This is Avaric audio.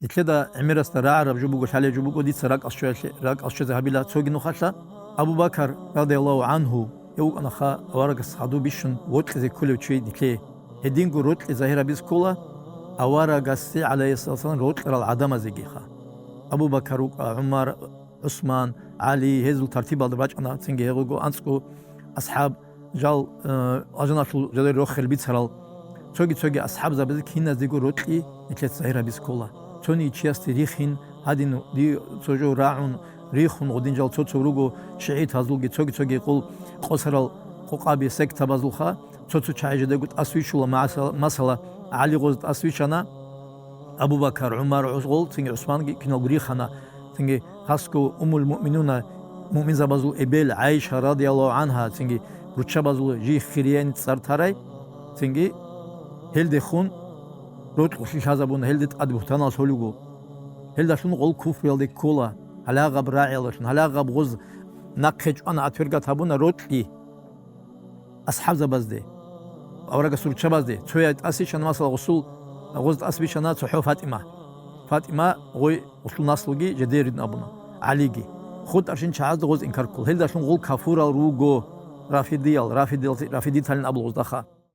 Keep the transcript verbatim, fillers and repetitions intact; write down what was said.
Нилъеда гӀемерасда рагӀараб жо буго, лъалеб жо буго, дица ракӀалъ щвеялъе-, ракӀалъ щвезе гьабила цоги нухалъа. Абу Бакар, радияллагьу гӀанху, гьев вукӀанаха аварагас гьадуб бищун вокьизе кколев чи нилъее. Гьединго рокьи загьир гьабизе ккола аварагасде, гӀалайгьиссалам, рокьарал гӀадамазегиха. Абу Бакар вукӀа, ГӀумар, ГӀусман, ГӀали, гьезул тартибалда бачӀана, цинги гьегъого анцӀго асхӀаб, жал, э, алжаналъул жалел рохел бицарал. Цоги-цоги асхӀабзабазе киназего рокьи нилъеца загьир гьабизе ккола. Цони чиясде рихин, гьадин, ди-, цо жо рагӀун, рихун, гъудин жал цо-цо руго, шигӀитазулги цоги-цоги къул къосарал къокъаби сектабазулха, цо-цо чагӀи жидего тӀасвичула, масала, масала, ГӀали гъоз тӀасвичана, Абу Бакар, ГӀумар, гъол, цинги ГӀусманги киналго рихана, цинги хасго Уммул Муъминуна, муъминзабазул эбел ГӀайша, радияллагьу гӀангьа, цинги руччабазул жий хирияйин цӀар тарай, цинги гьелдехун рокьулъи лъазабуна, гьелде тӀад бугьтаналъ гьолего. Гьелдалъун гъол куфруялде ккола, гьалагъаб рагӀиялдалъун, гьалагъаб гъоз нахъе чӀвана, отвергать гьабуна рокьи асхӀабзабазде, аварагас руччабазде. Цояй тӀасичана, масала, гъусул, гъоз тӀасбичана цохӀо ФатӀима. ФатӀима гъой гъусул наслуги жедерин абуна, ГӀалиги. ХутӀарщин чагӀазда гъоз инкар ккола. Гьелдалъун гъол кафурал руго, рафидиял, рафидиял, рафидиталин абул гъоздаха.